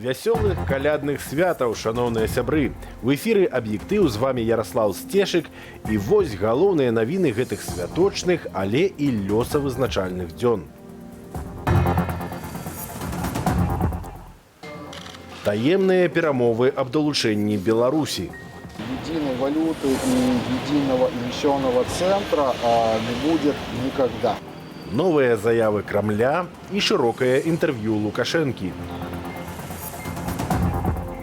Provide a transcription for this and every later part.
Вясёлых калядных святаў, шаноўныя сябры. У эфіры «Аб'ектыў», з вами Ярослаў Сцешык, і вось галоўныя навіны гэтых святочных, але і лёсавызначальных дзён. Таемныя перамовы аб далучэнні Беларусі. Единой валюты и единого эмиссионного центра не будет никогда. Новыя заявы Крамля і шырокае інтэрв'ю Лукашэнкі.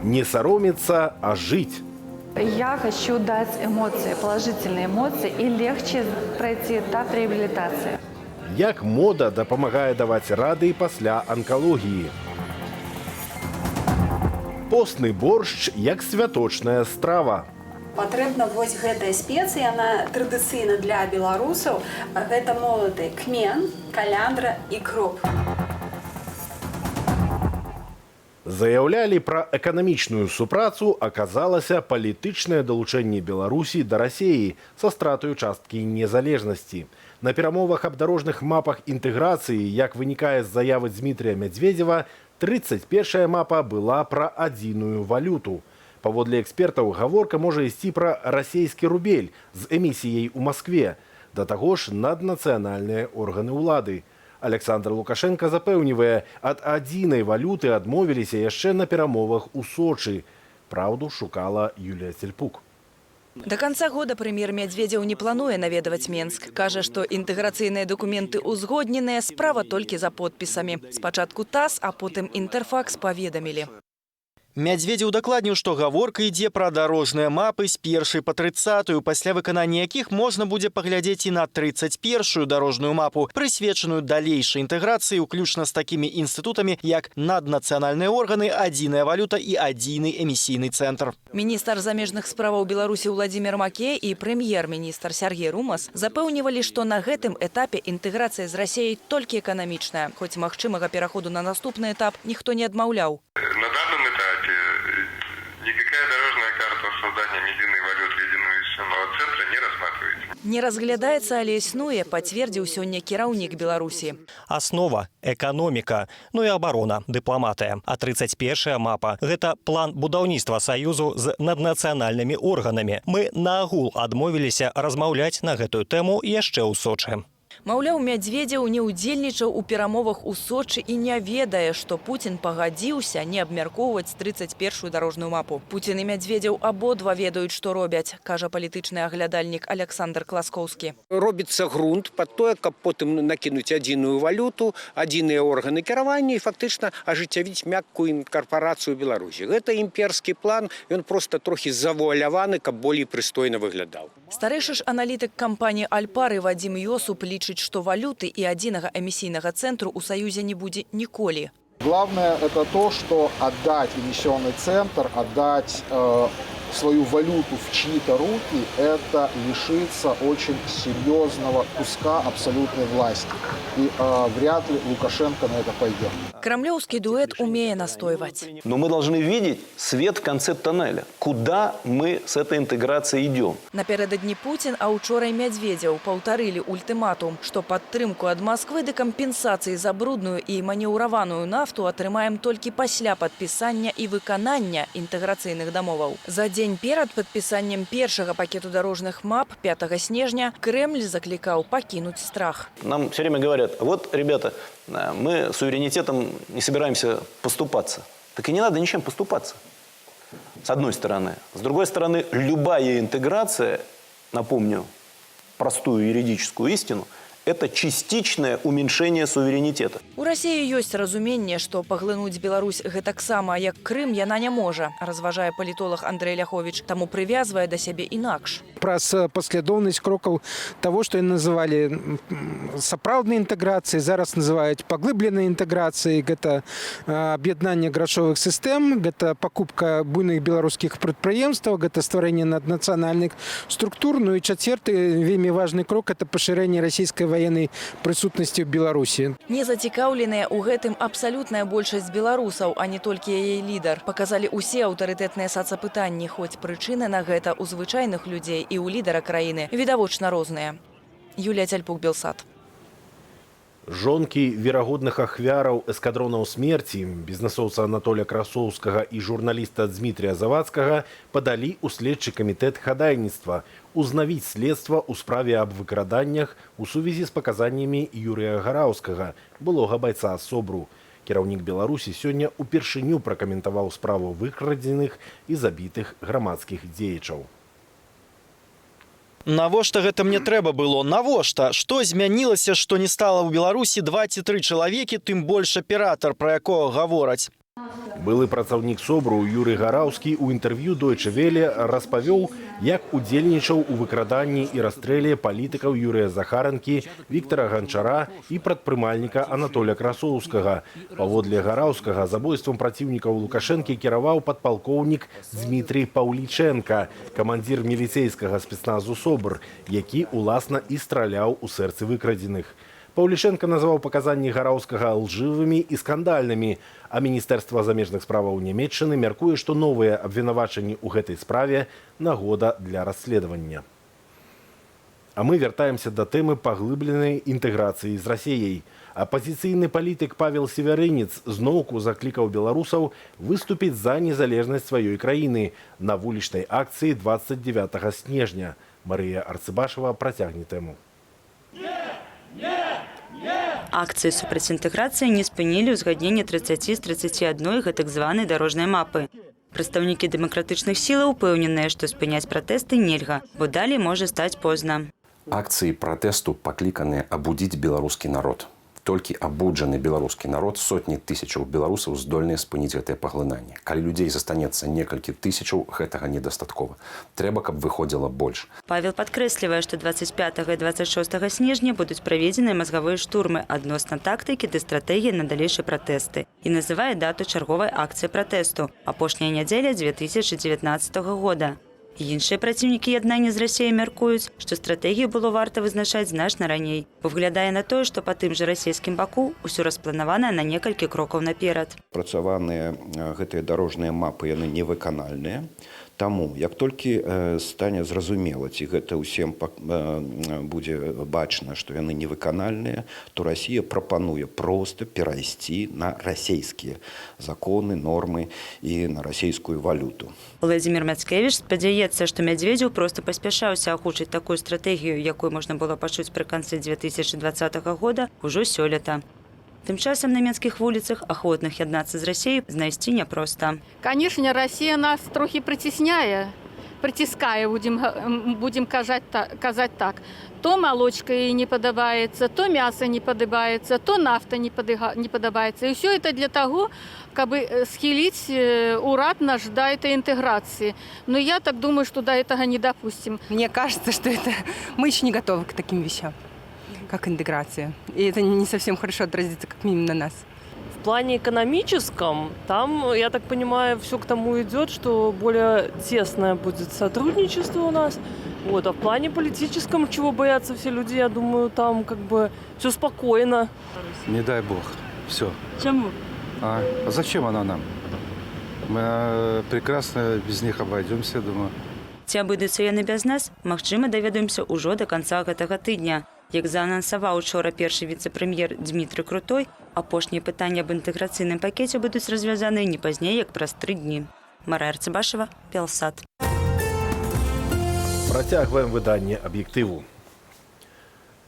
Не соромиться, а жить. Я хочу дать эмоции, положительные эмоции, и легче пройти этап реабилитации. Як мода дапамагае даваць рады пасля анкалогіі. Постны боршч як святочная страва. Патрэбна вось гэтая спецыя, яна традыцыйна для беларусаў. Гэта молаты кмен, каляндра і кроп. Заяўлялі пра эканамічную супрацу, аказалася палітычнае далучэнне Беларусі да Расеі са стратаю часткі незалежнасці. На перамовах аб дарожных мапах інтэграцыі, як вынікае з заявы Дмітрия Мядзведзева, 31-я мапа была пра адзіную валюту. Паводле экспертаў, гаворка можа ісці пра расійскі рубель з эмісіяй у Маскве, да таго ж наднацыянальныя органы ўлады. Александр Лукашенко запэўнівае, ад адзінай валюты адмовіліся яшчэ на перамовах у Сочы. Праўду шукала Юлія Цельпук. До конца года прэм'ер Мядзведзеў не плануе наведаваць Менск. Кажа, што інтэграцыйныя дакументы ўзгодненыя, справа толькі за подпісамі. Спачатку ТАСС, а потым Інтэрфакс паведамілі. Мядзведзеў удакладніў, што гаворка ідзе пра дарожныя мапы з першай па 30-ю, пасля выканання якіх можна будзе паглядзець і на 31-ю дарожную мапу, прысвечаную далейшай інтэграцыі, уключна з такімі інстытутамі, як наднацыянальныя органы, адзіная валюта і адзіны эмісійны цэнтр. Міністр замежных справаў Беларусі Уладзімір Макей і прэм'ер-міністр Сяргей Румас запэўнівалі, што на гэтым этапе інтэграцыя з Расеяй толькі эканамічная, хоць магчымага пераходу на наступны этап ніхто не адмаўляў. На данном этапе никакая дорожная карта с созданием единой валюты, единого эмиссионного центра не рассматривается. Не разглядаецца, але існуе, пацвердзіў сёння кіраўнік Беларусі. Аснова — эканоміка, ну і абарона, дыпламатыя. А 31-я мапа — гэта план будаўніцтва саюзу з наднацыянальнымі органамі. Мы наагул адмовіліся размаўляць на гэтую тэму яшчэ ў Сочы. Маўляў, Мядзведзеў не ўдзельнічаў у перамовах у Сочы і не ведае, што Пуцін пагадзіўся не абмяркоўваць 31-ю дарожную мапу. Пуцін і Мядзведзеў абодва ведаюць, што робяць, кажа палітычны аглядальнік Аляксандр Класкоўскі. Робіцца грунт пад тое, каб потым накінуць адзіную валюту, адзіныя органы кіравання і фактычна ажыццявіць мяккую інкарпарацыю Беларусі. Гэта імперскі план, ён проста трохі завуаляваны, каб болей прыстойна выглядаў. Старэйшы ж аналітык кампаніі «Альпары» Вадзім Йосуп лічыць, што валюты і адзінага эмісійнага цэнтру ў саюзе не будзе ніколі. Главное — это то, что отдать эмиссионный центр, отдать свою валюту в чьи-то руки, это лишиться очень серьезного куска абсолютной власти. И вряд ли Лукашенко на это пойдет. Крамлёўскі дуэт умее настойваць. Но мы должны видеть свет в конце тоннеля. Куда мы с этой интеграцией идем? Напярэдадні Пуцін, а учора і Мядзведзеў паўтарылі ультыматум, што падтрымку ад Масквы ды кампенсацыі за брудную і манеўраваную нафту атрымаем толькі пасля падпісання і выканання інтэграцыйных дамоваў. За дзень перад падпісаннем першага пакету дарожных мап 5 снежня Крэмль заклікаў пакінуць страх. Нам все время говорят: вот, ребята, мы суверенитетом не собираемся поступаться. Так и не надо ничем поступаться. С одной стороны. С другой стороны, любая интеграция, напомню простую юридическую истину, это частичное уменьшение суверенитета. У Расіі ёсць разуменне, што паглынуць Беларусь гэтаксама, як Крым, яна не можа, разважае палітолаг Андрэй Ляховіч, таму прывязвае да сябе інакш. Праз паслядоўнасць крокаў таго, што яны называлі сапраўднай інтэграцыяй, зараз называюць паглыбленай інтэграцыяй. Гэта аб'яднанне грашовых сістэм, гэта пакупка буйных беларускіх прадпрыемстваў, гэта стварэнне наднацыянальных структур. Ну і чацвёрты вельмі важны крок — это пашырэнне расійскай военной прысутнасці ў Беларусі. Не зацікаўленыя ў гэтым абсалютная большасць беларусаў, а не толькі яе лідар. Паказалі ўсе аўтарытэтныя сацапытанні, хоць прычыны на гэта ў звычайных людзей і ў лідара краіны відавочна розныя. Юлія Цяльпук, Белсат. Жонкі верагодных ахвяраў эскадронаў смерці, бізнесоўца Анатоля Красоўскага і журналіста Дзмітрыя Завадскага, падалі ў следчы камітэт хадайніцтва узнавіць следства ў справе аб выкраданнях у сувязі з паказаннямі Юрыя Гараўскага, былога байца СОБРу. Кіраўнік Беларусі сёння ўпершыню пракаментаваў справу выкрадзеных і забітых грамадскіх дзеячаў. Навошта гэта мне трэба было? Навошта? Што змянілася, што не стала ў Беларусі два ці тры чалавекі, тым больш аператар, пра якога гавораць? Былы працаўнік СОБРу Юрый Гараўскі ў інтэрв'ю Deutsche Welle распавёў, як удзельнічаў у выкраданні і расстрэле палітыкаў Юрыя Захаранкі, Віктара Ганчара і прадпрымальніка Анатоля Красоўскага. Паводле Гараўскага, забойствам праціўнікаў Лукашэнкі кіраваў падпалкоўнік Дзмітрый Паўлічэнка, камандзір міліцэйскага спецназу СОБР, які, уласна, і страляў у сэрцы выкрадзеных. Паўлічэнка назваў паказанні Гараўскага лжывымі і скандальнымі, а Міністэрства замежных справаў Нямеччыны мяркуе, што новыя абвінавачанні ў гэтай справе — нагода для расследавання. А мы вяртаемся да тэмы паглыбленай інтэграцыі з Расеяй. Апазіцыйны палітык Павел Севярынец зноўку заклікаў беларусаў выступіць за незалежнасць сваёй краіны на вулічнай акцыі 29 снежня. Марыя Арцыбашева працягне тэму. Акцыі супраць інтэграцыі не спынілі ўзгадненне 30 з 31 гэтак званай дарожнай мапы. Прадстаўнікі дэмакратычных сілаў упэўненыя, што спыняць пратэсты нельга, бо далей можа стаць позна. Акцыі пратэсту пакліканыя абудзіць беларускі народ. Толькі абуджаны беларускі народ, сотні тысячаў беларусаў, здольныя спыніць гэтае паглынанне. Калі людзей застанецца некалькі тысячаў, гэтага недастаткова. Трэба, каб выходзіла больш. Павел падкрэслівае, што 25 і 26 снежня будуць праведзеныя мазгавыя штурмы адносна тактыкі ды стратэгіі на далейшыя пратэсты і называе дату чарговай акцыі пратэсту — апошняя нядзеля 2019 года. Іншыя праціўнікі яднання з Расіяй мяркуюць, што стратэгію было варта вызначаць значна раней, бо выглядае на тое, што па тым жа расійскім баку ўсё распланавана на некалькі крокаў наперад. Працаваныя гэтыя дарожныя мапы, яны невыканальныя. Таму як толькі стане зразумела, ці гэта ўсім будзе бачна, што яны невыканальныя, то Расія прапануе проста перайсці на расійскія законы, нормы і на расійскую валюту. Уладзімір Мацкевіч спадзяецца, што Мядзведзеў проста паспяшаўся агучыць такую стратэгію, якую можна было пачуць пры канцы 2020 года, ужо сёлета. Тым часам на менскіх вуліцах ахвотных яднацца з Расіяй знайсці няпроста. Конечно, Россия нас трохі прыцісняе, прыціскае, будем казаць так. То молочка ей не падабаецца, то мясо не падабаецца, то нафта не падабаецца. И все это для того, каб схіліць урад наш до этой интеграции. Но я так думаю, что до этого не допустим. Мне кажется, что это мы еще не готовы к таким вещам, как интеграция. И это не совсем хорошо отразится, как минимум, на нас. В плане экономическом, там, я так понимаю, все к тому идет, что более тесное будет сотрудничество у нас. Вот. А в плане политическом, чего боятся все люди, я думаю, там как бы все спокойно. Не дай бог. Все. Чаму? А зачем она нам? Мы прекрасно без них обойдемся, думаю. Ці абыдуцца яны без нас, магчыма, даведаемся ўжо да канца гэтага тыдня. Як заанансаваў учора першы віцэ-прэм'ер Дзмітрый Крутой, апошнія пытанні аб інтэграцыйным пакеце будуць развязаныя не пазней, як праз 3 дні. Марыя Арцыбашева, Белсат. Працягваем выданне «Аб'ектыву».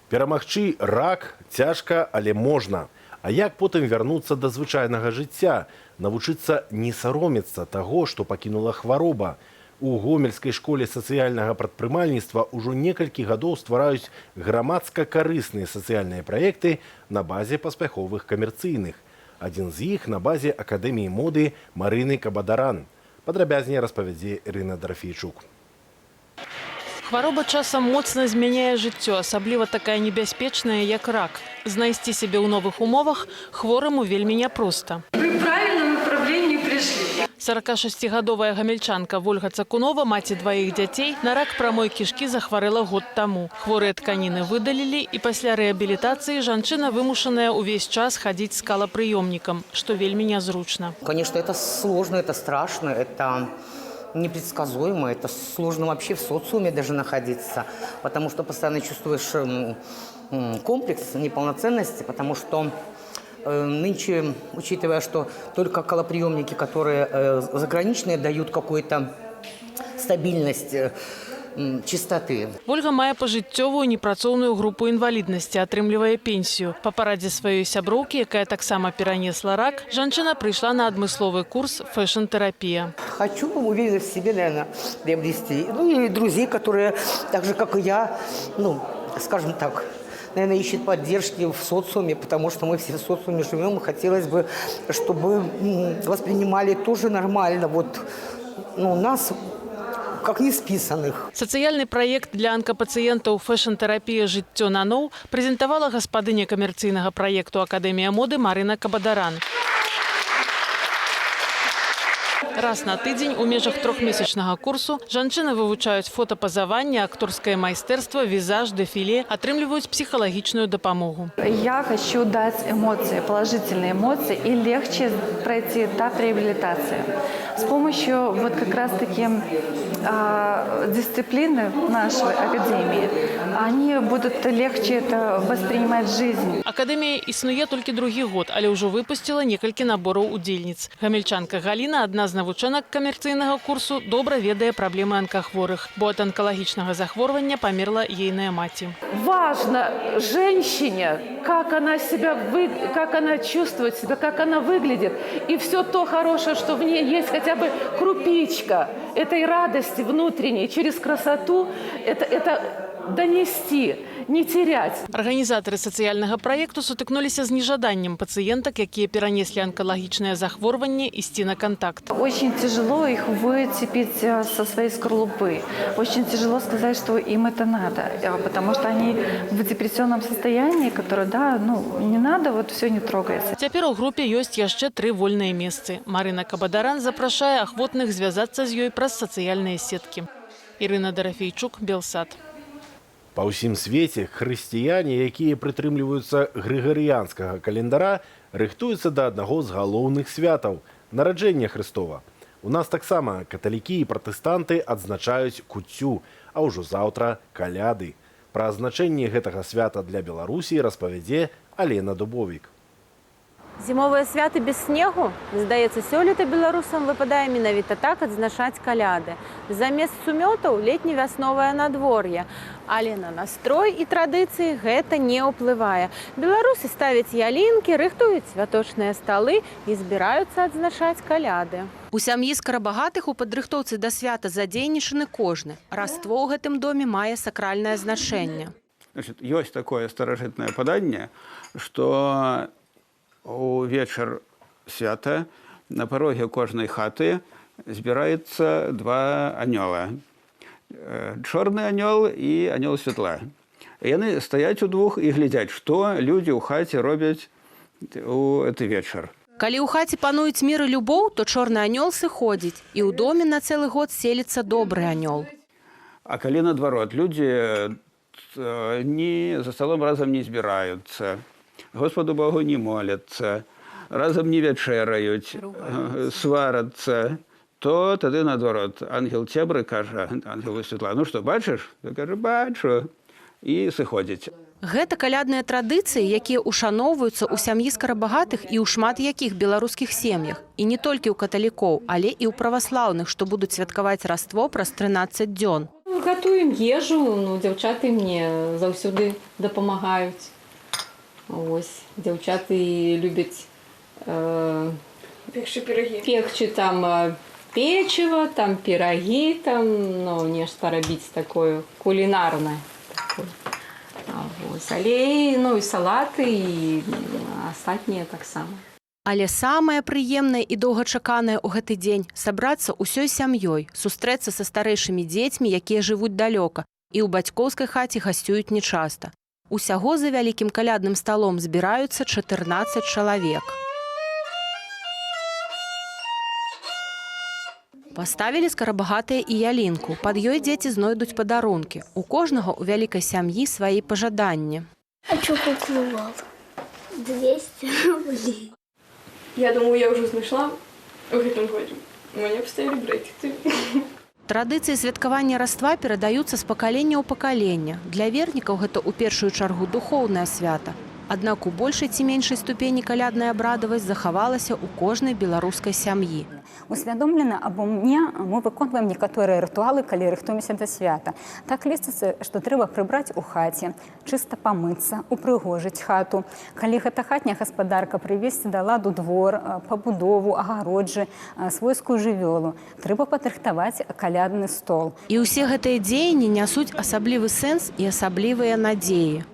Перамагчы рак цяжка, але можна. А як потым вярнуцца да звычайнага жыцця, навучыцца не саромецца таго, што пакінула хвароба? У Гомельскай школе сацыяльнага прадпрымальніцтва ўжо некалькі гадоў ствараюць грамадска-карысныя сацыяльныя праекты на базе паспяховых камерцыйных. Адзін з іх на базе акадэміі моды Марыны Кабадаран. Падрабязней распавядзе Ірына Дарафейчук. Хвароба часам моцна змяняе жыццё, асабліва такая небяспечная, як рак. Знайсці сябе ў новых умовах хвораму вельмі няпроста. Вы в правильном направлении пришли. 46-гадовая гамельчанка Вольга Цакунова, маці дваіх дзяцей, на рак прамой кішкі захварэла год таму. Хворыя тканіны выдалілі, і пасля рэабілітацыі жанчына вымушаная ўвесь час хадзіць з калапрыёмнікам, што вельмі нязручна. Конечно, это сложно, это страшно, это непредсказуемо, это сложно вообще в социуме даже находиться, потому что постоянно чувствуешь комплекс неполноценности, потому что нынче, учитывая, что только калоприемники, которые заграничные, дают какую-то стабильность чистоты. Вольга мае пажыццёвую непрацоўную групу інваліднасці, атрымлівае пенсію. Па парадзе сваёй сяброўкі, якая таксама перанесла рак, жанчына прыйшла на адмысловы курс фэшн-тэрапія. Хочу уверенность в себе, наверное, приобрести. Ну и друзей, которые так же, как и я, ну, скажем так, наверное, ищет поддержки в социуме, потому что мы все в социуме живем, и хотелось бы, чтобы воспринимали тоже нормально вот, ну, нас как не списанных. Сацыяльны праект для анкапацыентаў «Фэшн-тэрапія. Жыццё наноў» прэзентавала гаспадыня камерцыйнага праекту «Акадэмія моды» Марына Кабадаран. Раз на тыдзень у межах трохмесячнага курсу жанчыны вывучаюць фотапазаванне, акторскае майстэрства, візаж, дэфіле, атрымліваюць псіхалагічную дапамогу. Я хочу дать эмоции, положительные эмоции, и легче пройти этап реабилитации. С помощью вот как раз-таки дисциплины нашей академии они будут легче это воспринимать жизнь. Акадэмія існуе толькі другі год, але ўжо выпусціла некалькі набораў удзельніц. Гамельчанка Галіна, адна з навучэнак камерцыйнага курсу, добра ведае праблемы анкахворых, бо ад анкалагічнага захворвання памерла ейная маці. Важно женщине, как она чувствует себя, как она выглядит. И все то хорошее, что в ней есть, хотя бы крупичка этой радости внутренней через красоту, это донести, не терять. Арганізатары сацыяльнага праекту сутыкнуліся з нежаданнем пацыентак, якія перанеслі анкалагічнае захворванне, ісці на кантакт. Очень тяжело их выцепить со своей скорлупы. Очень тяжело сказать, что им это надо, потому что они в депрессионном состоянии, которое, да, ну, не надо, вот все не трогается. Цяпер у групе ёсць яшчэ тры вольныя месцы. Марына Кабадаран запрашае ахвотных звязацца з ёй праз сацыяльныя сеткі. Ірына Дарафейчук, Белсат. Па ўсім свеце хрысціяне, якія прытрымліваюцца грыгарыянскага календара, рыхтуюцца да аднаго з галоўных святаў – нараджэння Хрыстова. У нас таксама каталікі і пратэстанты адзначаюць куццю, а ўжо заўтра каляды. Пра значэнне гэтага свята для Беларусі распавядзе Алена Дубовік. Зімовыя святы без снегу? Здаецца, сёлета беларусам выпадае менавіта так адзначаць каляды. Замест сумётаў летне-вясновае надвор'е. Але на настрой і традыцыі гэта не ўплывае. Беларусы ставяць ялінкі, рыхтуюць святочныя сталы і збіраюцца адзначаць каляды. У сям'і Скарабагатых у падрыхтоўцы да свята задзейнічаны кожны. Раство ў гэтым доме мае сакральнае значэнне. Значит, ёсць такое старажытнае паданне, што у вечар свята на пароге кожнай хаты збіраецца два анёла. Чорны анёл і анёл святла. Яны стаяць удвух і глядзяць, што людзі ў хаце робяць у гэты вечар. Калі ў хаце пануюць мір і любоў, то чорны анёл сыходзіць, і ў доме на цэлы год селіцца добры анёл. А калі наадварот, людзі не за сталом разам не збіраюцца, Господу Богу не моляцца, разам не вячэраюць, сварацца, то тады наадварот ангел цемры кажа ангелу святла: «Ну што, бачыш?» Той кажа: «Бачу», і сыходзіць. Гэта калядныя традыцыі, якія ўшаноўваюцца ў сям'і Скарабагатых і ў шмат якіх беларускіх сем'ях. І не толькі ў каталікоў, але і ў праваслаўных, што будуць святкаваць Раство праз 13 дзён. Гатуем ежу, ну, дзяўчаты мне заўсёды дапамагаюць. Ось, дзяўчаты любяць пекчы пірагі. Пекчы там печыва, там пірагі, там, ну, нешта рабіць такое кулінарнае. Такое. Ось, але, ну, і салаты, і астатнія таксама. Але самае прыемнае і доўгачаканае ў гэты дзень сабрацца ўсёй сям'ёй, сустрэцца са старэйшымі дзецьмі, якія жывуць далёка і ў бацькоўскай хаце гасцююць нечаста. Усяго за вялікім калядным сталом збіраюцца 14 чалавек. Паставілі Скарабагатыя і ялінку. Пад ёй дзеці знойдуць падарункі. У кожнага ў вялікай сям'і свае пажаданні. Хочу куклу Вал. 200 рублей. Я думаю, я уже знайшла в гэтым годзе. Мне паставілі брекеты. Традыцыі святкавання Раства перадаюцца з пакалення ў пакаленне. Для вернікаў гэта ў першую чаргу духоўнае свята. Аднак у большай ці меншай ступені калядная абрадавасць захавалася ў кожнай беларускай сям'і. Усвядомлена або не, мы выконваем некаторыя рытуалы, калі рыхтуемся да свята. Так лічыцца, што трэба прыбраць у хаце, чыста памыцца, упрыгожыць хату. Калі гэта хатняя гаспадарка, прывесці да ладу двор, пабудову, агароджы, свойскую жывёлу. Трэба падрыхтаваць калядны стол. І ўсе гэтыя дзеянні нясуць асаблівы сэнс і асаблівыя надзеі.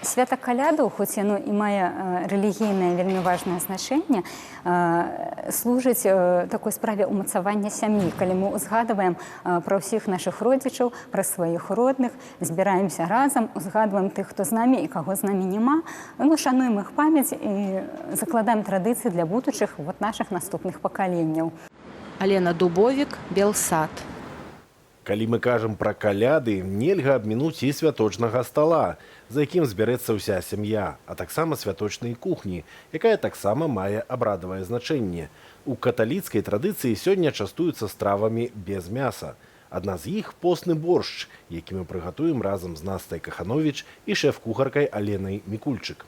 Свята калядаў, хоць яно і мае рэлігійнае вельмі важнае значэнне, служыць такой справе ўмацавання сям'і, калі мы ўзгадваем пра ўсіх нашых родзічаў, пра сваіх родных, збіраемся разам, узгадваем тых, хто з намі і каго з намі няма, ну, шануем іх памяць і закладаем традыцыі для будучых вот, нашых наступных пакаленняў. Алена Дубовік, Белсат. Калі мы кажам пра каляды, нельга абмінуць і святочнага стала, за якім збярэцца ўся сям'я, а таксама святочнай кухні, якая таксама мае абрадавае значэнне. У каталіцкай традыцыі сёння частуюцца стравамі без мяса. Адна з іх постны боршч, які мы прыгатуем разам з Настай Кахановіч і шэф-кухаркай Аленай Мікульчык.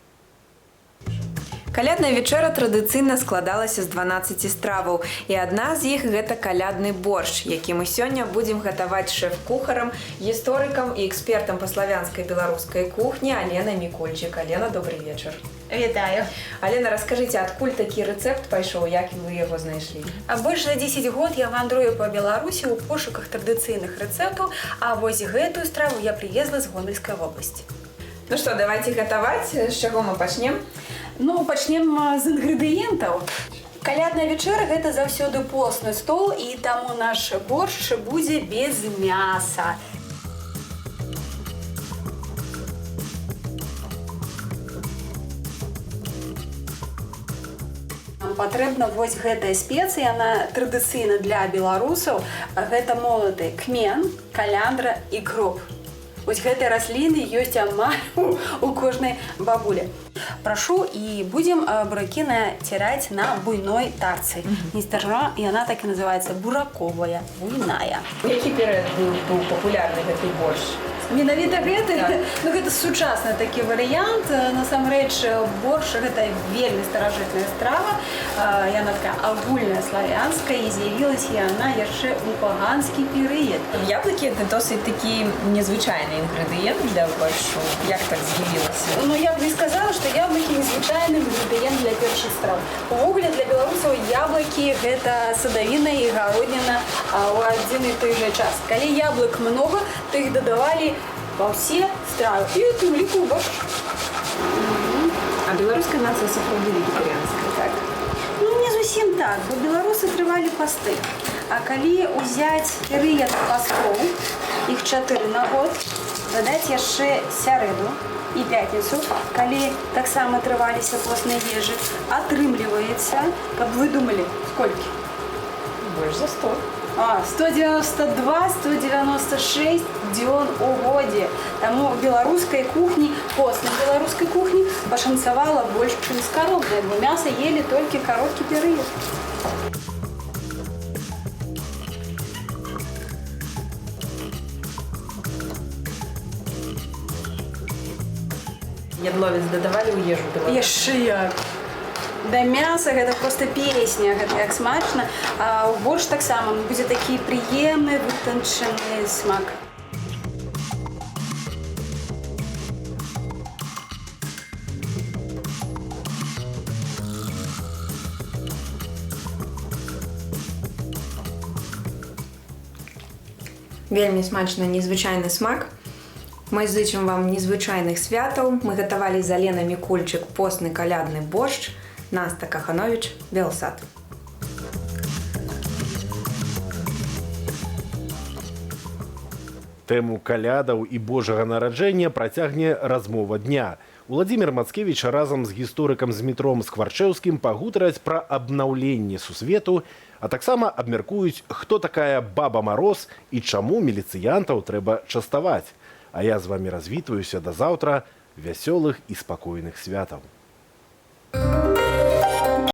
Калядная вячэра традыцыйна складалася з 12 страваў, і адна з іх гэта калядны боршч, які мы сёння будзем гатаваць шэф-кухарам, гісторыкам і экспертам па славянскай беларускай кухні Аленай Мікульчык. Алена, добрый вечар. Вітаю. Алена, раскажыце, адкуль такі рэцэпт пайшоў, як вы яго знайшлі? А больш за 10 год я вандрую па Беларусі ў пошуках традыцыйных рэцэптаў, а вось гэтую страву я прывезла з Гомельскай вобласці. Ну што, давайте гатаваць. З чаго мы пачнем? Ну, пачнем з інгрэдыентаў. Калядная вячэра гэта заўсёды постны стол, і таму наш боршч будзе без мяса. Нам патрэбна вось гэтая спецыя, яна традыцыйна для беларусаў. Гэта молоты кмен, каляндра і кроп. Вось гэтыя расліны ёсць амаль у кожнай бабулі. Прашу, і будзем буракі націраць на буйной тарцы. Нездарма яна так і называецца бураковая, буйная. У які перыяд быў папулярны гэты боршч? Менавіта гэты? Так. Ну, гэта сучасны такі варыянт. Насамрэч, боршч гэта вельмі старажытная страва. Яна такая агульная славянская, і з'явілася яна яшчэ ў паганскі перыяд. Яблыкі это досыць такі незвычайны інгрэдыент для боршчу. Як так з'явілася? Ну, я б не сказала, што яблыкі незвычайны інгрэдыент для першых страў. Увогуле для беларусаў яблыкі гэта садавіна і гародніна ў адзін і той жа час. Калі яблык многа, то іх дадавалі ва ўсе стравы і у тым ліку ў боршч. А беларуская нацыя сапраўды вегетарыянская, так? Ну, не зусім так, бо беларусы трывалі пасты. А калі ўзяць перыяд пастоў, іх 4 на год, дадаць яшчэ сярэду і пятніцу, калі таксама трываліся постныя ежы, атрымліваецца, каб вы думалі, колькі? Больш за 100. 192, 196 дзён у годзе. Таму беларускай кухні, постнай беларускай кухні пашанцавала больш, чым скаромнай, бо мяса елі толькі кароткі перыяд. Ядловец дадавалі ў ежу беларусі? Яшчэ як. Да мяса гэта проста песня, гэта як смачна. А ў боршч таксама будзе такі прыемны, вытанчаны смак. Вельмі смачна, незвычайны смак. Мы зычым вам незвычайных святаў. Мы гатавалі з Аленай Мікульчык постны калядны боршч. Наста Кахановіч, Белсат. Тэму калядаў і Божага нараджэння працягне размова дня. Уладзімир Мацкевіч разам з гісторыкам Змітром Скварчэўскім пагутараць пра абнаўленне сусвету, а таксама абмяркуюць, хто такая Баба Мароз і чаму міліцыянтаў трэба частаваць. А я з вамі развітваюся да заўтра. Вясёлых і спакойных святаў.